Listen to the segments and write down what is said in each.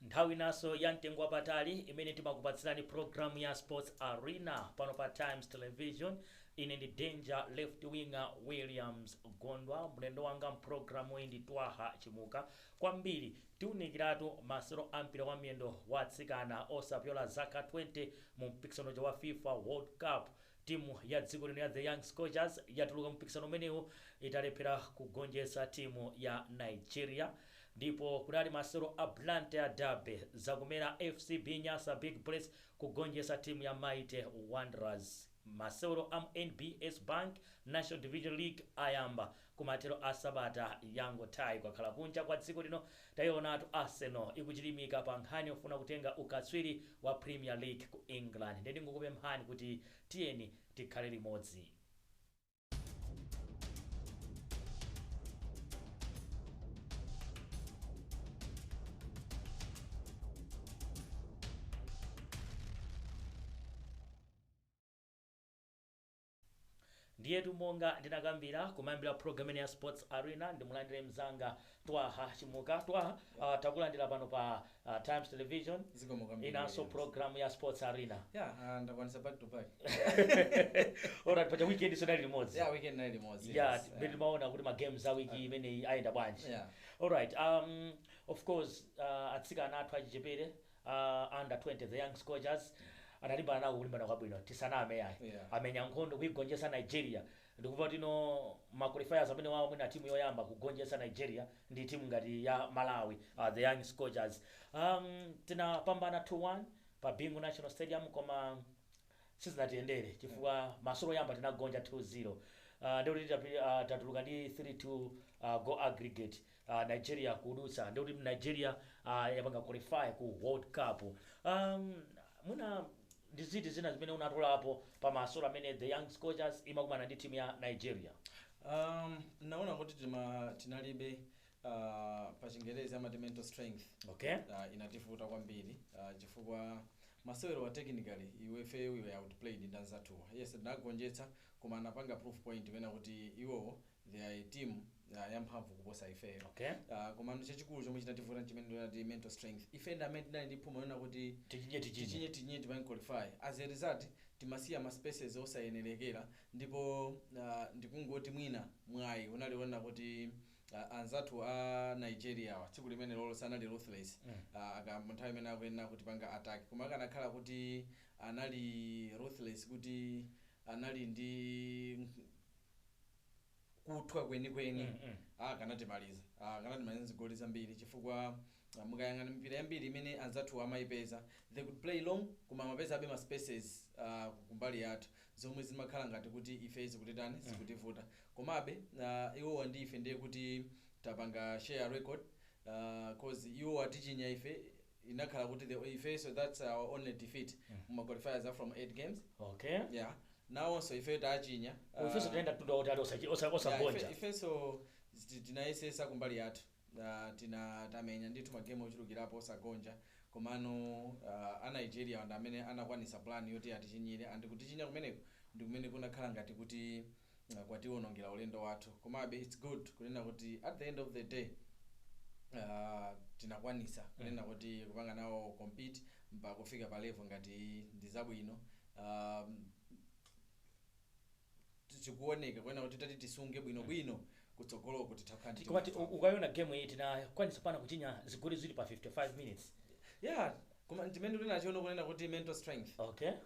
Nthawi inanso ya mtengo wapatali imene timakupatsirani programu ya Sports Arena pano pa Times Television. Ine ndi Danger Left Winger Williams Gondwa. Mlendo wanga mpulogalamu iyi ndi Twaha Chimuka. Kwambiri tiunikiratu masewero a mpira wa miyendo wa atsikana osapyola zaka 20 mu mpikisano wa FIFA World Cup. Timu ya dziko lino ya The Young Scorchers yatuluka mpikisano umenewu italephera kugonjetsa timu ya Nigeria. Ndipo kunali masewero a Blantyre Derby, Zakumera FCB Nyasa Big Bullets kugonjetsa timu ya Mighty Wanderers. Masewero a NBS Bank National Division League ayamba kumathero a sabata yangothayi. Kwakhala kunja kwa dziko lino, tayionatu Arsenal ikuchilimika pa nkhani yofuna kutenga ukatswiri wa Premier League ku England. Ndiye ndingokupemphani kuti tiyeni tikhale limodzi. Ndiyetu monga ndinakambira kumayambira program ya Sports Arena, ndimulandire mzanga Twaha Chimuka. Twaha, takulandira pano pa Times Television. Zikomo kwambiri, inanso Williams. Program ya Sports Arena. Yeah, ndakwanisa back to back. Alright, paja weekend sonali limodzi. Yeah, weekend nali limodzi. Yeah. Yes. Yeah, timaona kuti ma games a wiki imeneyi ayenda bwanji. Alright, of course, atsikana athu achichepere, under 20, the Young Scorchers, analimbana nawo kulimbana kwabwino, tisaname yayi. Amenya nkhondo kuigonjetsa Nigeria. Ndikuva tino ma qualifiers amene wawo mwina timu yoyamba kugonjetsa Nigeria ndi timu ngati ya Malawi, the Young Scorchers. Tinapambana 2-1 pa Bingu National Stadium, koma sizinatiyendere chifukwa masewero oyamba tinagonja 2-0. Ndikuti tatuluka ndi 3-2 goal aggregate, Nigeria kudutsa. Ndikuti Nigeria yapanga qualify ku World Cup. Mwina ndi ziti zina zimene unatolapo pa masewero amene the Young Scorchers imakumana ndi timu ya Nigeria? Naona kuti tinalibe, pa Chingerezi amati mental strength. Inativuta kwambiri, chifukwa masewero wa technically iwefe we were outplayed ndi anzathuwa. Yes, tinagonjetsa, koma anapanga proof point imene kuti iwowo they are a team yamphamvu kuposa ifeyo. Koma chachikulu chomwe chinativuta chimene ndinati mental strength, ife ndi amene tinali ndi phuma yona kuti tichinye, tichinye, tichinye, tichinye, tipange qualify. As a result, timasiya ma spaces osayenerekera, ndipo ndikungoti mwina mwayi unaliona kuti anzathu a Nigeria awa tsiku limene lolo sanali ruthless nthawi imene akuyenera kuti panga attack. Koma akanakhala kuti anali ruthless, kuti anali ndi kuthwa kwenikweni, akanatimaliza zigoli zambiri, chifukwa mukayang'ana mipira yambiri imene anzathu amayipeza, they could play long, koma amapeza abe ma spaces kumbali yathu, zomwe zimakhala ngati kuti ife zikutitani, zikutivuta. Komabe iwowa ndi ife ndiye kuti tapanga share record, cause iwo atichinya ife, inakhala kuti ife, so that's our only defeat muma qualifiers are from 8 games. Yeah, nawonso ife tachinya. Ifenso tinaenda mtunda wotali osagonja. Yeah, ifenso tinayesesa kumbali yathu, tina tamenya ndithu magemu ochulukirapo osagonja, komano a Nigeria ndi amene anakwanisa plan yoti atichinyire, and kutichinya kumeneko ndi kumene kunakhala ngati kuti kwatiwonongera ulendo wathu. Komabe it's good kunena kuti at the end of the day, tinakwanisa kunena kuti kupanga nawo compete mpaka kufika pa level ngati iyi ndi zabwino. Zikuoneka kunena kuti tati tisunge bwinobwino kutsogoloko titakhala ndi Koma timu. Ukayiona game iyi, tinakwanisa pana kuchinya zigoli zili pa 55 minutes. Yeah, koma ndimene tinachiona kunena kuti mental strength,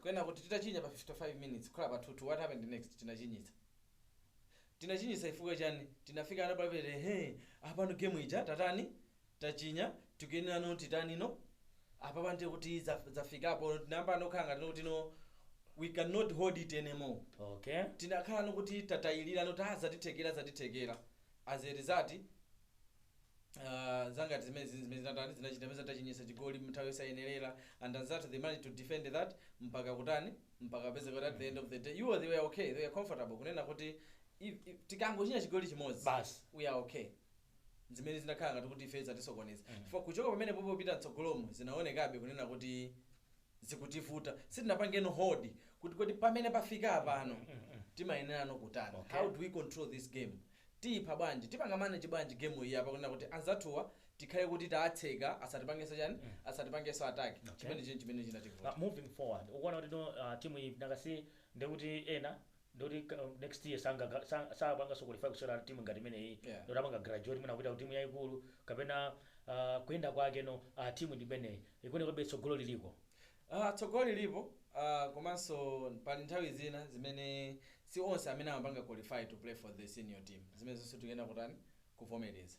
kunena kuti titachinya pa 55 minutes, kukhala pa 2-2, what happened next? Tinachinyitsa chifukwa chani? Tinafika anapapete he apano game ija tatani, tachinya, tikuyenera titani no apa ndiye kuti zafikapo, tinayamba nokhala ngati kuti no, we cannot hold it anymore. Tinakhala nokuti tatayilira noti zatithekera, zatithekera. As a result, zangati zimene zinatani, zinachita zimene tachinyisa chigoli nthawi yosayenerera, and anzathu they managed to defend that mpaka kutani, mpaka peze kuti at the end of the day you they were okay, they were comfortable kunena kuti if tikangochinya chigoli chimodzi, basi, we are okay. Zimene zinakhala ngati kuti ife zatisokoneza, chifukwa kuchoka pamene popo pita mtsogolomo zinaonekabe kunena kuti zikutivuta. Sitinapangeno hold kuti pamene pafika pano timayenera kutani? How do we control this game? Tiyipha bwanji? Tipanga manage bwanji game iyi apa kunena kuti anzathuwa Tikhale kuti taatseka, asatipangenso chani, asatipangenso attack. Chimene chini chimene chinativuta. Moving forward, ukuona kuti no, timu iyi nakasi ndekuti ena ndikuti next year sanga sapanganso qualify kusewera timu ngati imeneyi, ndikuti apanga graduate mwina kupita ku timu yayikulu kapena kuyenda kwake no, timu ndi imeneyi ikuoneka kuti tsogolo liliko? Tsogolo lilipo, komanso pali nthawi zina zimene si onse amene amapanga qualify to play for the senior team. Zimene zonse tikuyenda kutani, kuvomereza.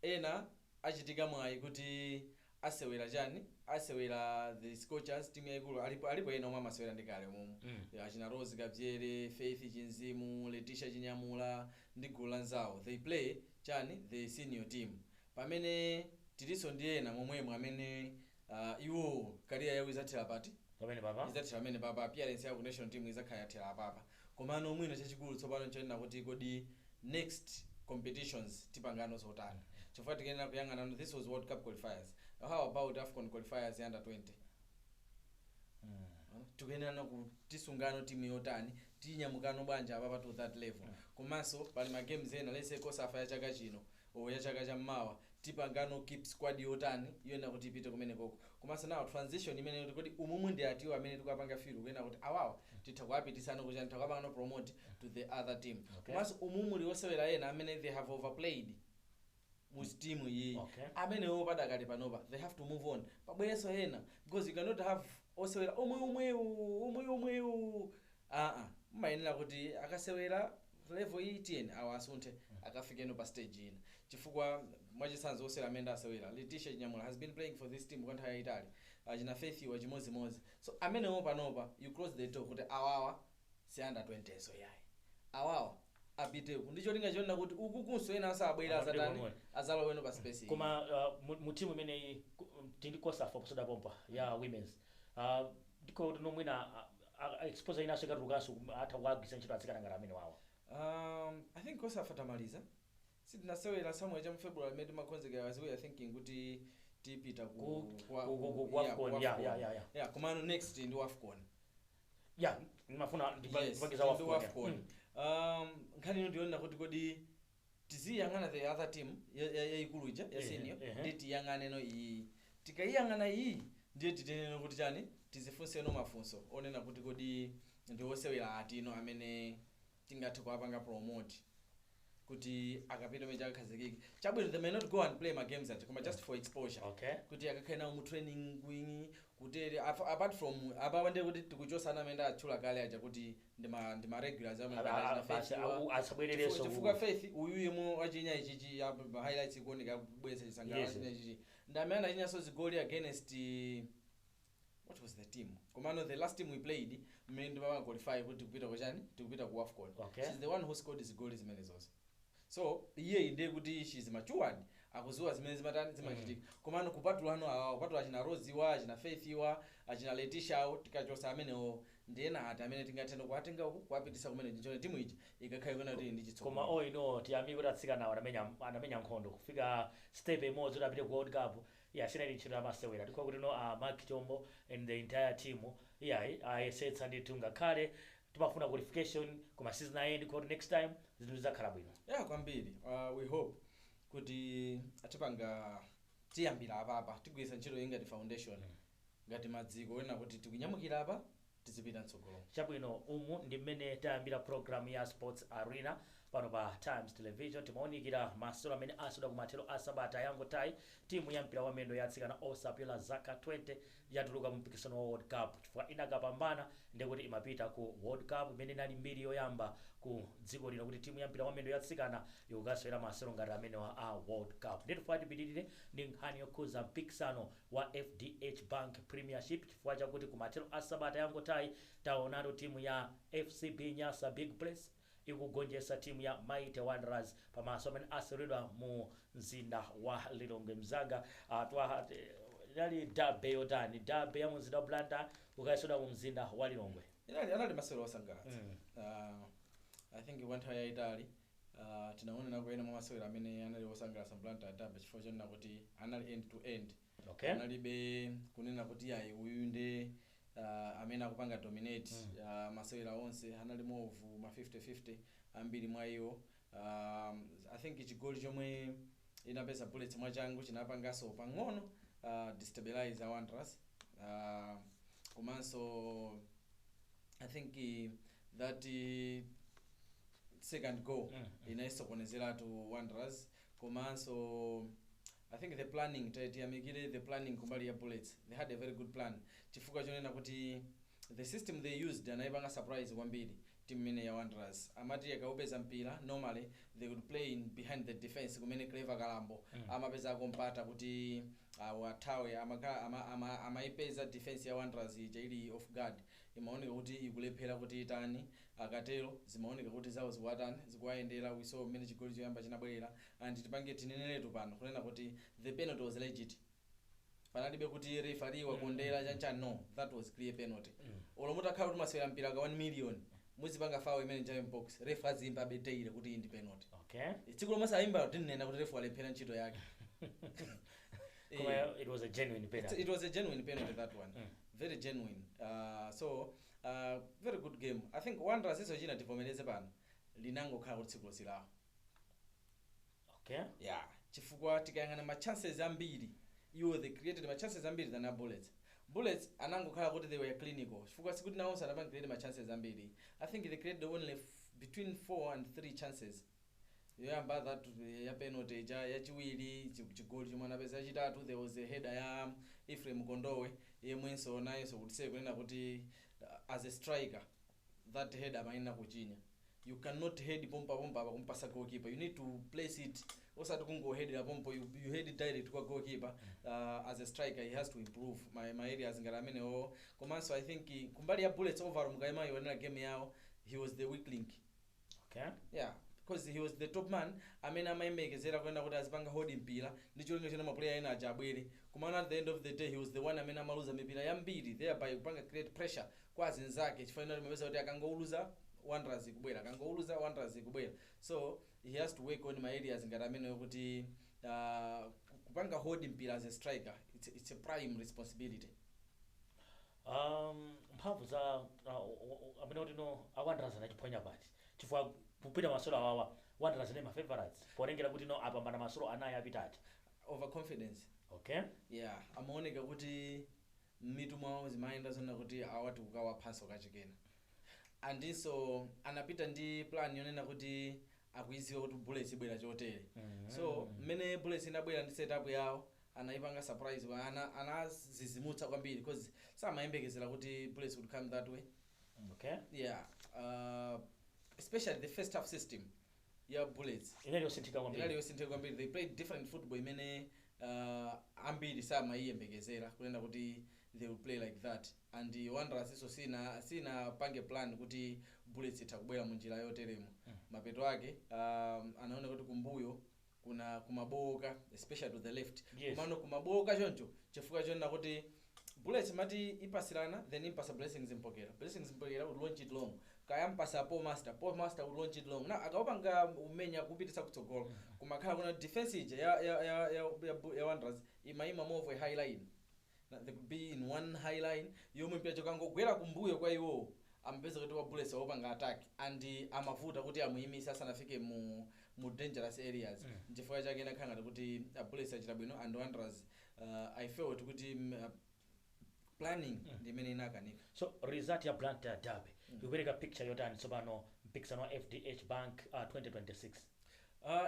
Ena achitika mwayi kuti asewera chani, asewera the Scorchers, timu yayikulu. Alipo ena omwe amasewera ndi kale momwe, achina Rose Kapyere, Faith Chinzimu, Leticia Chinyamula ndi gulu lanzawo, they play chani, the senior team. Pamene tilinso ndi ena momwemo amene iwo career yawo izathera pati? Pamene papa. Izathera pamene papa. Appearance yawo ku national team izakhala yathera apapa. Komano mwina chachikulu tsopano nchonena kuti kodi next competitions tipangano zotani? Chifukwa tikuyenera kuyang'ana, this was World Cup qualifiers, how about AFCON qualifiers under 20? Tikuyenera tisungano timu yotani, tinyamukano bwanji apapa to that level? Komanso pali ma games ena, let's say COSAFA ya chaka chino or ya chaka chammawa, tipangano keep squad yotani yoyena kuti ipite kumene koko? Komanso now transition imene kuti kodi umumwe ndi atiwo amene tikapanga feel kuyena kuti awawa titha kuwapitisano kuchani, titha kuwapangano promote to the other team. Komanso umumu uli osewera ena amene they have overplayed mu team iyi, amenewo padakali panopa they have to move on, pabwerenso ena, because you cannot have osewera omwe omwewo omwe omwewo. Aa, mmayenera kuti akasewera level iyi, tiyeni awo asunthe akafikeno pa stage ina. Chifukwa mwachitsanzo osewera amene asewera, Leticia Chinyamula has been playing for this team kwa nthawi yayitali, achina Faith wa chimodzimodzi. So amenewo panopa you close the door kuti awawa si under 20, so yayi, awawa apiteku ndi cholinga chonena kuti uku kunso ena asabwera Amapite azatani, komwe. azaloweno pa space iyi. Koma mu timu imeneyi tindi COSAFA posoda pompa ya women's, ndiko kuti nomwina exposure inaso ikatulukanso atha kuwagwiritsa ntchito atsikana ngati amene wawa. I think COSAFA tamaliza, sitinasewera somewhere cha mu February imene timakonzekera, as we are thinking kuti tipita ku ku yeah, AFCON. ku AFCON. Yeah. Yeah, komano next ndi AFCON. Yeah, ndimafuna Yes, ndipangiza ndi AFCON. AFCON. Nkhani ino ndiyonena kuti kodi tiziyang'ana the other team yayikulu ija ya senior, ndi tiyang'aneno iyi. Tikayiyang'ana iyi ndiye titeneno kuti chani, tizifunseno mafunso onena kuti kodi ndi osewera atino amene tingathe kuwapanga promote kuti akapita meja akakhazikike chabwino. They may not go and play ma games aja, koma just for exposure, kuti akakhale nawo mu training wing kutere. Apart from apawa, ndiye kuti tikuchosana amene atchula kale aja kuti ndima regulars amene achina Faith Asabwererenso. Chifukwa Faith uyu yemwe wachinya ichichi ya highlights ikuoneka kubweza chisangalalo, achinya ichichi ndi amene anachinyanso zigoli against what was the team? Komano the last team we played mmene ndimapanga qualify kuti tikupita kuchani, tikupita ku AFCON. She's the one who scored zigoli zimene zonse, so iye ndiye kuti she's matured, akuziwa zimene zimatani, zimachitika. Komano kupatulano awa, kupatula achina Rose wa, achina Faith wa, achina Leticia awo, tikachosa amenewo, ndiyena ati amene tingatheno kuwatenga uku kuwapitisa kumene chinchone timu iji ikakhale kwena kuti ndi chitsogolo. Koma all in all, tiyamike kuti atsikana anamenya nkhondo kufika step imodzi kuti apite ku World Cup. Yeah, sinali ntchito yamasewera. Ndikuwa kuti no, Mark Chombo and the entire team, iyayi, ayesetsa ndithu. Ngakhale timafuna qualification, koma sizinayendi, kuti next time zinthu zidzakhala bwino. Yeah, kwambiri. We hope kuti atipanga tiyambira apapa, tigwiritsa ntchito iyi ngati foundation, ngati madziko ena kuti tikunyamukira apa tizipita mtsogolo. Chabwino, umu ndi mmene tayambira program ya Sports Arena pano pa Times Television. Timaonikira masewero amene asewedwa kumathero a sabata yangotayi. Timu ya mpira wa miyendo ya atsikana osapyola zaka 20 yatuluka mu mpikisano wa World Cup, chifukwa inakapambana ndikuti imapita ku World Cup, imene inali mbiri yoyamba ku dziko lino kuti timu ya mpira wa miyendo ya atsikana ikukasewera masewero ngati amenewa a World Cup. Ndiye tifuna tipitirire ndi nkhani yokhuza mpikisano wa FDH Bank Premiership, chifukwa chakuti kumathero a sabata yangotayi taonatu timu ya FCB Nyasa Big Bullets ikugonjetsa timu ya Mighty Wanderers pamaso amene aseweredwa mu mzinda wa Lilongwe. Mzanga, inali derby yotani, derby ya mu mzinda wa Blantyre kukaseweredwa mu mzinda wa Lilongwe? Anali masewero osangalatsa. I think kwa nthawi yayitali tinaonera ena mwa masewero amene anali osangalatsa Blantyre derby, chifukwa chonena kuti anali end to end. Analibe kunena kuti ayi, uyu ndi amene akupanga dominate. Masewera onse anali movu ma 50-50 ambiri mwa iwo. I think chigoli chomwe Inapeza Bullets mwachangu chinapanganso pang'ono destabilize Wanderers. Komanso I think that second goal inayisokonezeratu Wanderers. Komanso I think the planning, tiyamikire the planning kumbali ya Bullets. They had a very good plan, chifukwa chonena kuti the system they used anayipanga surprise kwambiri team imene ya Wanderers. Amati akaupeza mpira, normally they would play in behind the defense, kumene Clever Kalambo amapezako mpata kuti wathawe. Amayipeza defense ya Wanderers ija ili off guard, imaoneka kuti ikulephera kuti itani. Akatero zimaoneka kuti zawo zikuwatani, zikuwayendera. We saw mmene chigoli choyamba chinabwerera, and tipange tineneretu pano kunena kuti the penalty was legit. Panalibe kuti referee wakondera chanchani. No, that was clear penalty. Olo mutakhala kuti masewera mpira ka 1 million, muzipanga foul imene giant box, ref azimba beteire kuti iyi ndi penalty. Tsiku lomwe sayimba, tinena kuti ref walephera ntchito yake. Koma it was a genuine penalty. It was a genuine penalty, that one. Very genuine. So very good game. I think Wanderers iso china tivomereze pano, linangokhala kuti tsiku losilawo. Yeah, chifukwa tikayang'ana ma chances ambiri, iwo they created ma chances ambiri than a Bullets. Bullets anangokhala kuti they were clinical, chifukwa sikuti nawonso anapanga create ma chances ambiri. I think they created only between 4 and 3 chances. Yoyamba that ya penalty ija, yachiwiri chigoli chomwe anapeza, yachitatu there was a header ya Ephraim Kondowe, yemwenso nayenso kuti sekunena kuti as a striker that header amayenera kuchinya. You cannot head pompa pompa apa kumpasa goalkeeper. You need to place it, osati kungoheadera pompo. You head it direct kwa goalkeeper. As a striker he has to improve my areas ngati amenewo. Komanso I think kumbali ya Bullets overall, mukayima ionera game yawo, he was the weak link. Yeah, because he was the top man amene amayembekezera kuenda kuti azipanga hold mpira ndi cholinga choti maplayer ena aja abwere. Komano at the end of the day he was the one amene amaluza mipira yambiri, thereby kupanga create pressure kwa azinzake, chifukwa ino timapeza kuti akangouluza, Wanderers ikubwera, akangouluza, Wanderers ikubwera. So he has to work on my areas ngati ameneyo, kuti kupanga hold mpira as a striker, it's a prime responsibility. Mphamvu za amene kuti no a Wanderers anachiphonya pati? Chifukwa kupita masolo awawa, Wanderers ndi ma favorites, polengera kuti no apambana masolo anayi apitachi. Overconfidence. Yeah, amaoneka kuti mmitu mwawo zimayenda zona kuti awati kukawaphanso kachikena, andinso anapita ndi plan yonena kuti akuiziwa kuti Bullets ibwera chotere. So mmene Bullets inabwera ndi setup yawo, anayipanga surprise, anazizimutsa kwambiri because samayembekezera kuti Bullets would come that way. Yeah, especially the first half system ya Bullets inali yosinthika inali kwambiri. Yosinthika kwambiri. They played different football imene ambiri samayiyembekezera kunena kuti they will play like that. And Wanderers iso sina pange plan kuti Bullets itha kubwera munjira yoteremo. Mapeto ake anaona kuti kumbuyo kuna kumaboka, especially to the left. Komano kumaboka choncho chifukwa chonena kuti Bullets mati ipasirana, then impasa Blessings Mpokera. Blessings Mpokera would launch it long, kaya mpasa Paul Master, Paul Master would launch it long. Na akaupanga umenya kupitisa kutsogolo, kumakhala kuna defense ija ya Wanderers imayima more of a high line. They could be in one high line yomwe mpira chokangogwera kumbuyo kwa iwowo, amapeza kuti wa Bullets wopanga attack and amavuta kuti amuyimise asanafike mu dangerous areas. Nchifukwa chake inakhala ngati kuti Bullets achita bwino and Wanderers, I felt kuti planning ndi imene inakanika. So result ya Blantyre derby ikupereka picture yotani tsopano mpikisano wa FDH Bank 2026?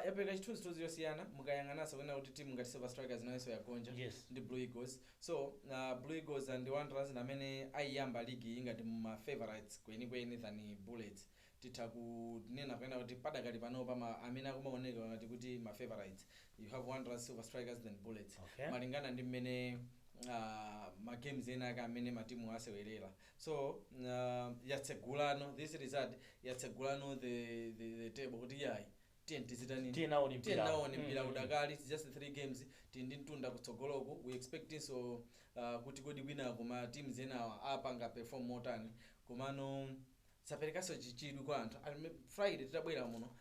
Yapereka chithunzithunzi yosiyana mukayang'ananso kunena kuti timu ngati Silver Strikers nayonso yagonja ndi Blue Eagles. So Blue Eagles and Wanderers ndi amene ayiyamba ligi iyi ngati ma favorites kwenikweni than Bullets. Titha kunena kunena kuti padakali panopa amene akumaoneka ngati kuti ma favorites, you have Wanderers, Silver Strikers, then Bullets, malingana ndi mmene ma games ena ake amene matimu asewerera. So yatsegulano, this result yatsegulano the table kuti yayi, tiye tizitani? Tiye nawo ni Tiye mpira. nawo ni mpira. Udakali, it's just three games, tili ndi mtunda kutsogoloko. We expectinso kuti kodi kwinako ma teams enawa apanga perform motani? Komano saperekanso chidwi kwa anthu. Friday titabwera muno,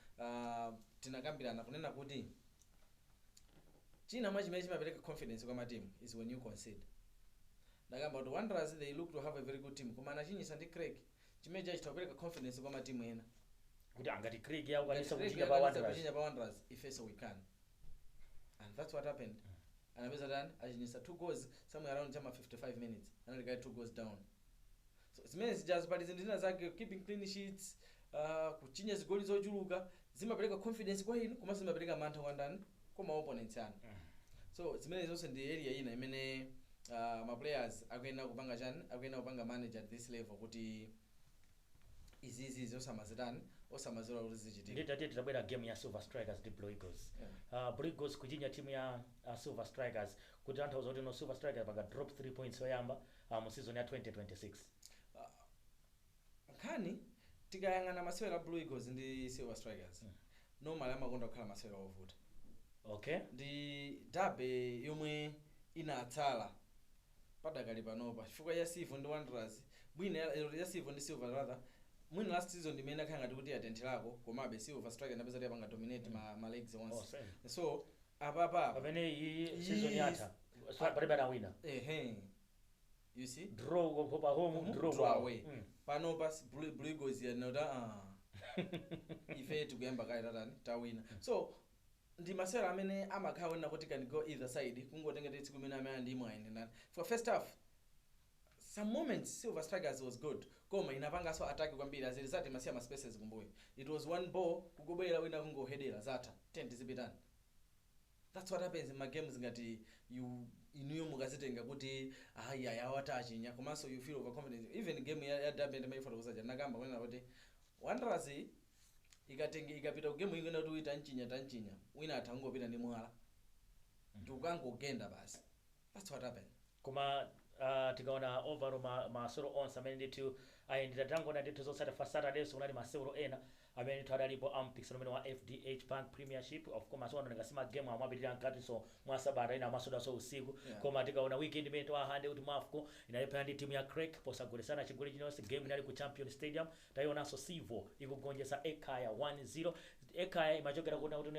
tinakambirana kunena kuti china mwa chimene chimapereka confidence kwa matimu is when you concede. Ndakamba kuti Wanderers, they look to have a very good team, koma anachinyisa ndi Creck, chimene chachita kupereka confidence kwa matimu ena. Kuti angati Creck yakukwanisa Creck kuchinya pa yakwanisa Wanderers, kuchinya pa Wanderers, ifenso we can. And that's what happened. Anapeza tani? Achinyisa two goals somewhere around chama 55 minutes, anali two goals down. So zimene zijazo, pali zinthu zina zake, keeping clean sheets, kuchinya zigoli zochuluka, zimapereka confidence kwa inu komanso zimapereka mantha kwa ndani? Kwa ma opponents anu. So zimene zonse ndi area ina imene ma players akuyenera kupanga chani? Akuyenera kupanga manage at this level kuti izizi osamazitani, osamazilola kuti zichitike. Nditati titabwera game ya Silver Strikers ndi Blue Eagles. Blue Eagles kuchinya timu ya Silver Strikers, kuti tanthauza kuti no, Silver Strikers panga drop 3 points yoyamba mu season ya 2026. Nkhani tikayang'ana masewera a Blue Eagles ndi Silver Strikers, normally amakonda kukhala masewera ovuta. Ndi derby yomwe inatsala padakali panopa, chifukwa ya Silver ndi Wanderers, mwina ya Silver ndi Silver rather, mwina last season ndimene akhala ngati kuti yatentherako, komabe Silver Strikers inapeza kuti yapanga dominate ma leagues onse. Oh, same. So apapa pamene iyi season yatha, so palibe anawina. Ehe, you see? Draw pa home, draw Draw kwa away. Panopa Blue Eagles yanota, ife tikuyamba kale tatani, tawina. So ndi masewera amene amakhala wena kuti can go either side, kungotenga tsiku imene amene ndi imwe ayende ndani. For first half, some moments Silver Strikers was good, koma inapanganso attack kwambiri. As a result, imasiya ma spaces kumbuyo. It was one ball, kugobwera wina, kungohedera, zatha, 10 tizipitani. That's what happens in ma games ngati you inuyo mukazitenga kuti ayi, ayawa achinya, komanso you feel overconfident. Even game ya derby ndimayifotokoza, nakamba kunena kuti Wanderers ikatenge, ikapita ku game ikena kuti tanchinya, tanchinya, wina atha kungopita ndi mwala ndikukangogenda basi. That's what happened. Koma tikaona overall masewero onse amene ndithu ayendera, tangoona ndithu zotsatira fa Saturday, so kunali masewero ena amene ndithu adalipo a mpikisano umene wa FDH Bank Premiership. Of course, masono ngasi magemu amapitirira mkatinso mwa sabata, ina amasodanso usiku. Koma tikaona weekend imene tiwahande kuti Mafco inalephera ndi timu ya Creck posagolesana chigoli chilonse, game inali ku Champion Stadium. Tayionanso Civo ikugonjetsa Ekhaya 1-0. Ekhaya imachokera kuna kuti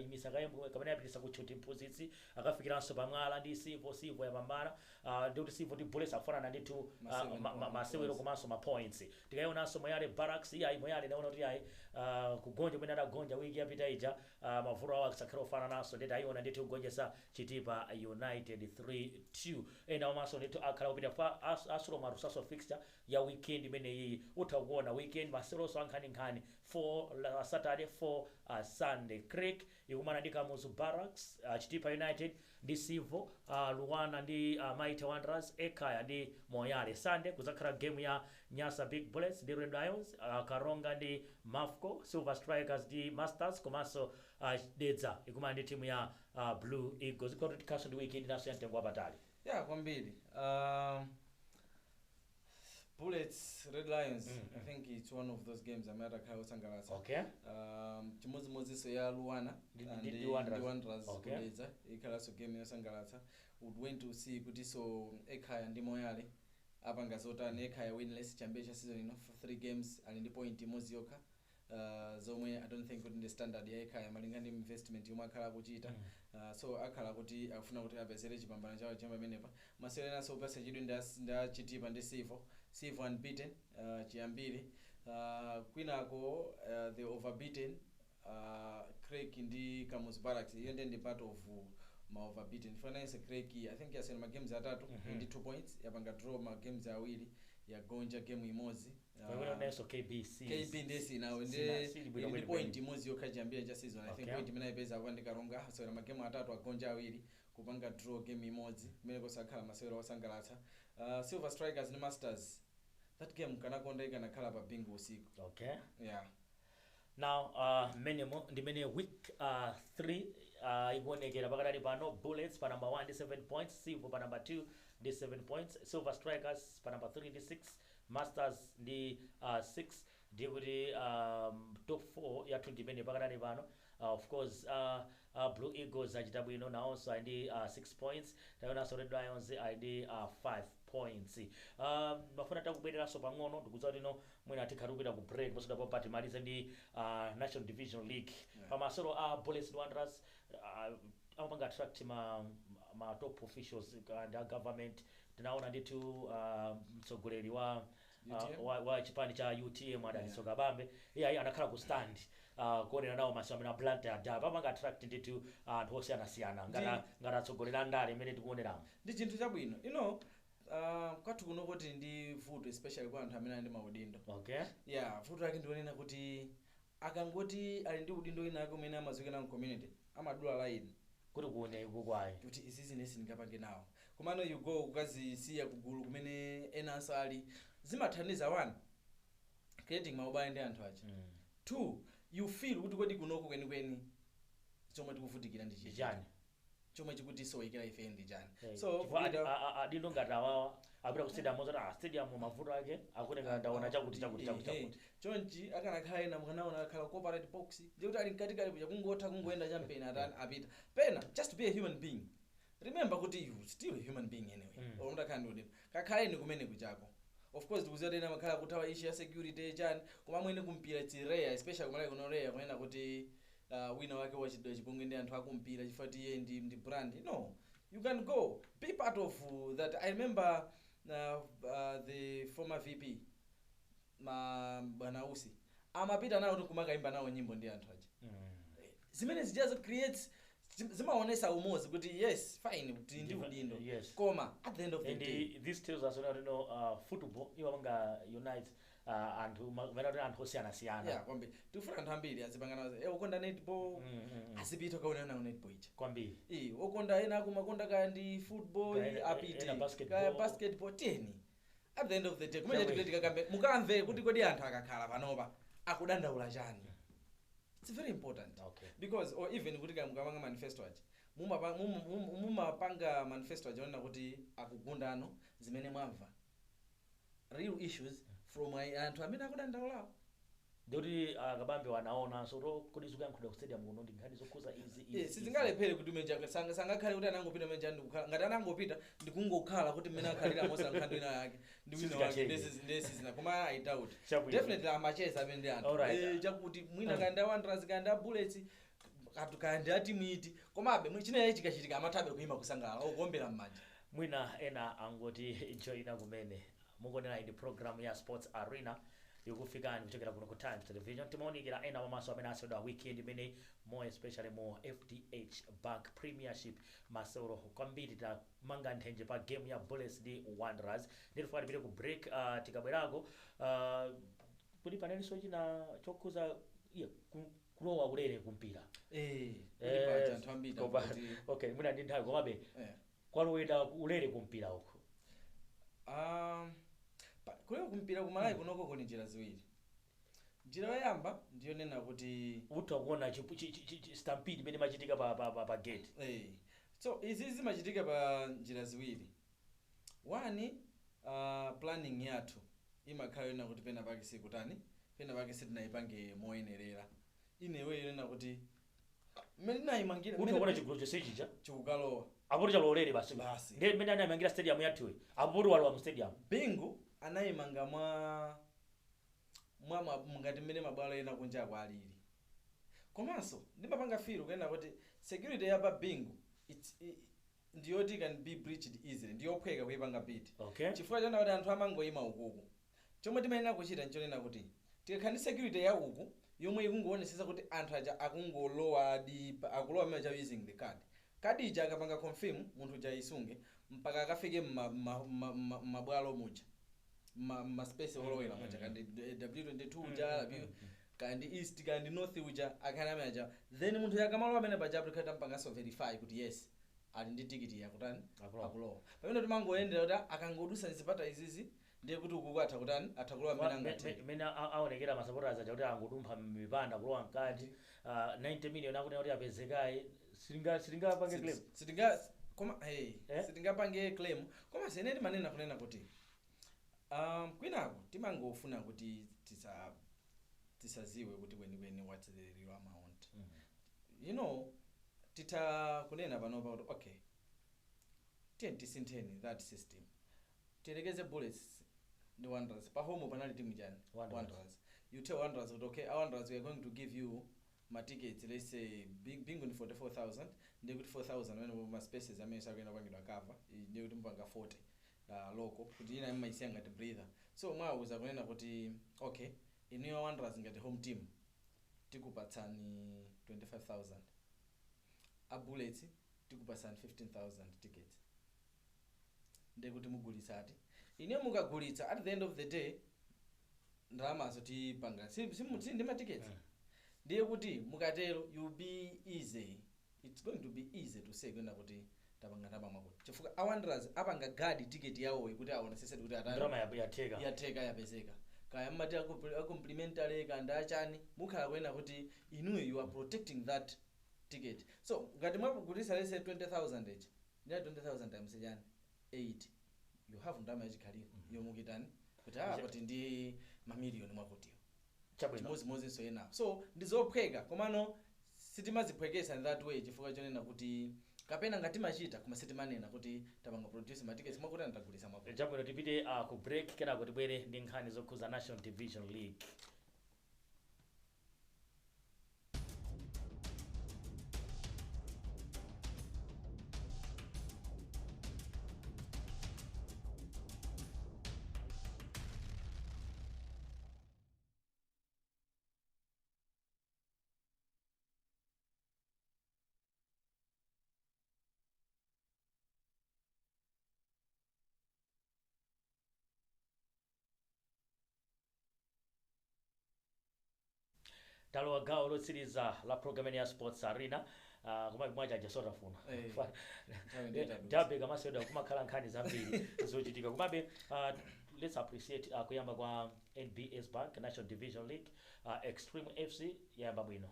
imisa kamene yapitisa kutchuti mphunzitsi, akafikiranso pamwala ndi Civo. Civo yapambana. Ndikuti Civo ndi Bullets akufanana ndithu masewero komanso ma points. Tikayionanso Moyale Barracks, iyayi, Moyale inaona kuti ayi, kugonja kumene adagonja wiki yapita ija, mavuto awo akasakhala ofanananso. Nditi ayiona ndithu kugonjetsa Chitipa United 3-2. Ena omanso ndithu akhala kupita fa asulom arusaso fixture ya weekend imeneyi. Utha kuona weekend maseweronso ankhaninkhani, 4 la Saturday, 4 Sunday. Creck ikumana ndi Kamuzu Barracks, Chitipa United ndi Civo, Luwana ndi Mighty Wanderers, Ekhaya ndi Moyale. Sunday kuzakhala game ya Nyasa Big Bullets ndi Red Lions, Karonga ndi Mafco, Silver Strikers ndi Masters, komanso Dedza ikumana ndi timu ya Blue Eagles. Ikoti tikhaso ndi weekend naso ya mtengo wapatali. Yeah, kwambiri. Bullets Red Lions, I think it's one of those games amene atakhala osangalatsa. Chimodzimodzinso ya Luwana Ndi Wanderers. ndi Wanderers kudedza, ikhalanso game yosangalatsa. Would want to see kuti so Ekhaya ndi Moyale apanga zotani. Ekhaya winless chiyambire cha season ino, for three games ali ndi point imodzi yokha, zomwe I don't think kuti ndi standard ya Ekhaya malinga ndi investment yomwe akhala akuchita. So akhala kuti akufuna kuti apezere chipambano chawo chamba pamenepa. Masewera enanso opatsa chidwi ndi a Chitipa ndi Civo. Civo unbeaten chiyambire. Kwinako the overbeaten Creck ndi Kamuzu Barracks, iyo ndiye ndi part of ma overbeaten fananse. Creck, I think, yasewera ma games atatu, ndi 2 points, yapanga draw ma games awiri, yagonja game imodzi. Pamene KBC. KB ndesi nawe Sili bwino ndi bwino. Point imodzi yokha chiyambire cha season, I think. Point imene ayipeza apa ndi Karonga. Asewera magemu atatu, agonja awiri, kupanga draw game imodzi, kumene kosakhala masewera osangalatsa. Silver Strikers ndi Masters, that game kanakonda ikanakhala pa Bingu usiku. Yeah. Now mmenemo ndimene week 3 ikuonekera pakadali pano. Bullets pa number 1 ndi 7 points, Civo pa number 2 ndi 7 points, Silver Strikers pa number 3 ndi 6, Masters ndi 6. Ndiye kuti top 4 yathu ndimene pakadali pano. Of course, Blue Eagles achita bwino nawonso, ali ndi 6 points. Tayonanso Red Lions ali ndi 5 points. Mafuna takubwereranso pang'ono, ndikudziwa kuti no, mwina tikhala kupita ku break posadapo, timalize ndi National Division League. Pamasewero a Bullets ndi Wanderers, amapanga attract ma top officials and a government. Tinaona ndithu mtsogoleri wa UTM? Wa chipani cha UTM, Adaliso Kabambe, iye anakhala ku stand kuonera nawo masewero amene a Blantyre Derby apanga attract ndithu anthu osiyanasiyana ngati atsogoleri a ndale imene tikuoneramo. Ndi chinthu chabwino. Kwathu kuno kuti ndi vuto, especially kwa anthu amene ali ndi maudindo. Yeah, vuto lake ndionena kuti akangoti ali ndi udindo wina ake umene amadziwika nawo community, amadula line. Kuti kuone kukwayi. Kuti izizi nesi ndingapange nawo, komano you go kukazisiya kugulu kumene enanso ali, zimathandiza one, creating maubale ndi anthu aja. Two, you feel kuti kodi kunoko kwenikweni chomwe tikuvutikira ndi ndi chiti? Chani? Chomwe chikutisowekera ife ndi chani? So Chifukwa kupita- adindo ngati awawa apita ku stadium ozati stadium mavuto ake akutenga, ndaona chakuti chakuti chakuti chakuti. Chonchi akanakhala ena, mukanaona akhala corporate box, ndikuti ali mkatikati kuja, kungotha kungoyenda champeni atani, apita pena. Just be a human being. Remember kuti you still a human being anyway. Or mutakhala ndi udindo, kakhaleni kumene kuchako. Of course tikuziwa kuti ena amakhala kuthawa issue ya security chani, koma amwene kumpira it's rare, especially kumalawi kuno, rare kunena kuti wina wake wachidwa chipongwe ndi anthu akumpira chifukwa ti iye ndi brand. No, you can go be part of that. I remember the former VP, ma bwana Usi, amapita nawo kuti kumakayimba nawo nyimbo ndi anthu aja. Zimene zijazo creates, zimaonesa umodzi kuti yes, fine, kuti ndi udindo, koma at the end of the And day this tells us that football imapanga unite anthu kumene kuti anthu osiyanasiyana. Yeah, kwambiri. Tikufuna anthu ambiri azipangana, okonda netball azipita kaonera nawo netball ija. Kwambiri. Okonda ena akumakonda kaya ndi football, Kaya apite ena basketball. Kaya basketball, tiyeni, at the end of the day kumene Chabwino. tipite tikakambe, mukamve kuti kodi anthu akakhala panopa akudandaula chani. It's very important. Because or even kuti kaya mukamanga manifesto aja, mumapanga manifesto aja onena kuti akugundano zimene mwamva, real issues from anthu amene akudandaulawo. Ndikuti akabambe wanaona so to kodi zikuyankhulidwa ku stadium kuno ndi nkhani zokhuza izi, izi, izi. Sizingalephere kuti umenja sangakhale kuti anangopita umenja ndikukhala ngati anangopita ndikungokhala kuti mmene akhalira mosankha ndi wina yake ndi wina wake. Sizikatheke. Ndesizina, koma I doubt. Chabwino. Definitely amacheza amene ndi anthu. Chakuti mwina kaya ndi a Wanderers, kaya ndi a Bullets, kaya ndi a timu iti, komabe chinechi chikachitika amathabe kuyima kusangalala okuombera m'manja. Mwina ena angoti joina kumene, mukuonera ndi program ya Sports Arena ikufikani kuchokera kuno ku Times Television. Timaonikira ena mamaso amene asewedwa weekend imene, more especially mu FDH Bank Premiership. Masewero kwambiri tamanga nthenje pa game ya Bullets ndi Wanderers. Nditufuna tipite ku break. Tikabwerako, kuti panelinso china chokhuza iya kulowa ulere kumpira. Kuti paja anthu ambiri akuti Okay, mwina ndi nthawi, komabe kwaloweda ulere kumpira uku. Kulewa kumpira kumalawi kunoko kuli njira ziwiri. Njira yoyamba ndiyonena kuti utha kuona stampede imene imachitika pa gate. So izi zimachitika pa njira ziwiri. One, planning yathu imakhala yonena kuti pena pake sikutani, pena pake sitinayipange moyenerera. Inewe yonena kuti mmene tinayimangira Utha kuona chigulu chonse chija chikukalowa. Apo chalowolere basi. Basi. Ndiye mmene anayimangira stadium yathuyi, apo poti walowa mu stadium. Bingu anayimanga mwa ngati mmene mabwalo ena kunjako alili, komanso ndimapanga feel kunena kuti security ya pa Bingu ndiyoti can be breached easily, ndiyophweka kuyipanga beat, chifukwa chona kuti anthu amangoyima ukuku. Chomwe timayenera kuchita nchonena kuti tikakhala ndi security ya uku yomwe ikungoonetsetsa kuti anthu aja akungolowa di akulowa mmene aja using the card, kadi ija akapanga confirm, munthu uja ayisunge mpaka akafike mmabwalo muja, mma space olowera muja, kandi W22 uja, W kandi east kandi north uja, akhale amene aja. Then munthu yakamalowa amene paja tikhala tampanganso verify kuti yes, ali ndi tikiti yakutani. Akulowa. Akulowa. Pamene timangoyendera kuti akangodusa zipata izizi, ndiye kuti ukuku atha kutani, atha kulowa mmene angathe. Mmene aonekera ma supporters aja kuti angodumpha mipanda kulowa mkati, 90 million akunena kuti apezekayi, silingapange claim. Sitinga koma hey, Eh? sitingapange claim, koma sene timanena kunena kuti kwinako timangofuna kuti tisaziwe kuti kwenikweni what's the real amount. Titha kunena panopa kuti okay, tiye tisintheni that system. Tiyerekeze Bullets ndi Wanderers, pa home panali timu chani? Wanderers. Wanderers. You tell Wanderers kuti okay, a Wanderers, we are going to give you ma tickets, let's say Bingu ndi 44,000, ndiye kuti 4000 amene ma spaces amene sakuyenda kupangidwa cover, ndiye kuti mupanga 40. Local kuti ina imayisiya ngati breather, so mwawuza kunena kuti okay, inuyo Wanderers ngati home team tikupatsani 25,000, a Bullets tikupatsani 15,000 tickets, ndekuti mugulitsati inuyo mukagulitsa, at the end of the day ndalamazo tipanga si ndi ma tickets. Ndiye kuti mukatero you be easy, it's going to be easy to say kwenda kuti tapanga ndalama mwakuti, chifukwa a Wanderers apanga guard ticket yawoyi kuti aonesese kuti atani. Ndalama yatheka. Yatheka, yapezeka, kaya mmati a complimentary kanda achani, mukhala kuena kuti inuyo you are protecting that ticket. So ngati mwagulitsa lese 20,000 ichi, ndiye 20,000 times chani, 8, you have ndalama yachikhalire yomukitani kuti kuti ndi mamiliyoni mwakutiyo. Chabwino. Chimodzimodzinso enawo, so ndizophweka, komano sitimaziphwekesa in that way chifukwa chonena kuti kapena ngati timachita koma sitimanena kuti tapanga produce ma tickets mwakuti anatagulitsa mwakuti. Chabwino, tipite ku break, kenako tibwere ndi nkhani zokhuza National Division League. Talowa gawo lotsiriza la program ya Sports Arena. Koma mwachaja sotafuna. Eh, nthawi ndiye tadutsa. Dabe kamasewedwa kumakhala nkhani zambiri zochitika, komabe let's appreciate kuyamba kwa NBS Bank National Division League. Extreme FC yayamba bwino.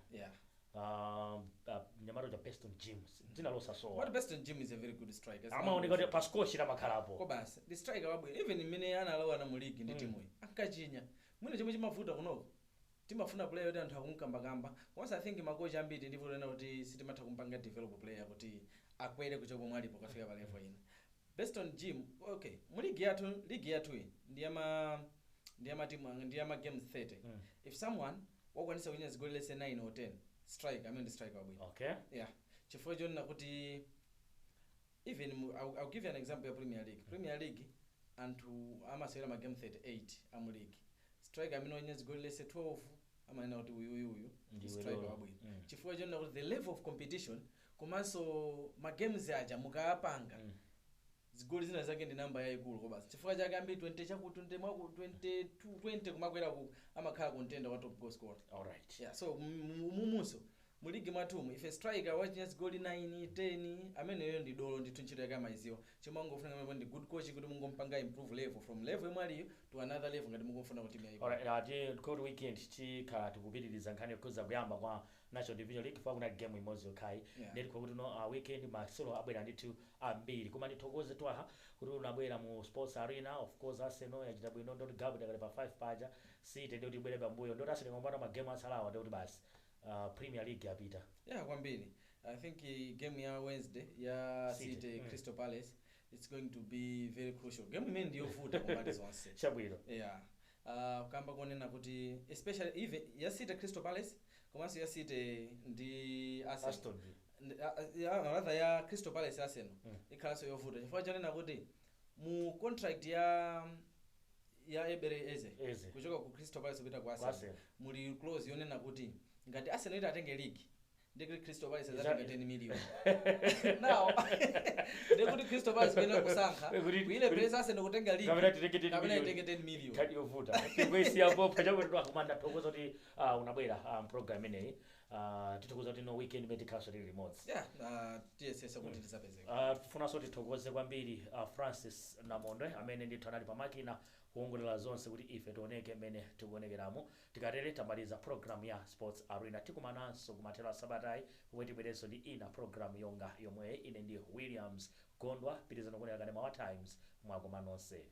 Mnyamata uja Beston James, dzina losasowa. What, Beston Jim is a very good striker. Amaoneka kuti pa score sheet amakhalapo. Kobasi ndi striker wabwino, even mmene analowa na mu league ndi timuyi ankachinya. Mwina chomwe chimavuta kunoko, timafuna player kuti anthu akunkambakamba. Once I think makochi ambiri ndipo lena kuti sitimatha kumpanga develop player kuti akwere kuchoka pomwe alipo kafika pa level ina. Beston Jim, okay, mu league yathu, league yathu iyi ndi yama team, ndi yama games 30. If someone wakwanisa kuchinya zigoli lese 9 or 10, striker amene ndi striker wabwino. Yeah, chifukwa chonena kuti even I'll give you an example ya Premier League. Premier League anthu amasewera ma game 38 amu league, striker amene wachinya zigoli lese 12 amanena kuti uyuyuyu Ndiwe striker dolo. wabwino, chifukwa chonena kuti the level of competition komanso ma games aja mukayapanga, zigoli zina zake ndi namba yayikulu kobasi. Chifukwa chake ambiri 20 chaku 20 mwaku 22 20 kumakwera ku amakhala contender wa top goal scorer. Alright. Yeah, so mumunso mu ligi mwathumu ife striker wachinya zigoli 9 10 ameneyo ndi dolo ndithu, ntchito yake amayiziwa. Chomwe angofuna kamene ndi good coach kuti mungompanga improve level from level yomwe aliyo to another level ngati mukufuna kuti timu yayikulu. Alright, ti weekend tikhala tikupitiriza nkhani yokhuza kuyamba kwa National Division League fa kuna game imodzi yokhayi. Ndeti kuti no weekend masolo abwera ndithu ambiri, koma ndithokoze Twaha kuti unabwera mu Sports Arena. Of course Arsenal yachita bwino, ndoti gap idakali pa 5 paja. City ndikuti ibwere pambuyo, ndoti Arsenal ngopanda ma game atsalawa ndikuti basi, Premier League yapita. Yeah, kwambiri. I think game ya Wednesday ya City, City, Crystal Palace, it's going to be very crucial game imene ndiyovuta kumbali zonse. Chabwino. Yeah, kamba kuonena kuti especially even ya City Crystal Palace komanso ya City ndi Arsenal. Aston Villa. Ya, rather ya Crystal Palace Arsenal ikhalanso yovuta chifukwa chonena kuti mu contract ya Ebere Eze Eze. kuchoka ku Crystal Palace kupita ku Ku Arsenal, Arsenal. muli clause yonena kuti ngati Arsenal iti atenge league, ndikuti Crystal Palace azatenga 10 million. Now ndikuti Crystal Palace kuyenera kusankha kuyilepheresa Arsenal kutenga league Kapena titenge 10 kapena million. itenge 10 million. Nkhani yovuta tikuisiya popa. Chabwino, koma ndathokoza kuti unabwera program imeneyi. Tithokoza kuti no weekend imene tikhalanso tili limodzi. Yeah, tiyesesa kuti tisapezeka. Tifunanso tithokoze kwambiri Francis Namondwe amene ndithu anali pamakina kuwongolera zonse kuti ife tioneke mmene tikuonekeramo. Tikatere tamaliza program ya Sports Arena. Tikumananso kumathero a sabatayi pomwe tibwerenso ndi ina program yonga yomwe. Ine ndi Williams Gondwa. Pitizani kuonera kanema wa Times. Mwakoma nonse.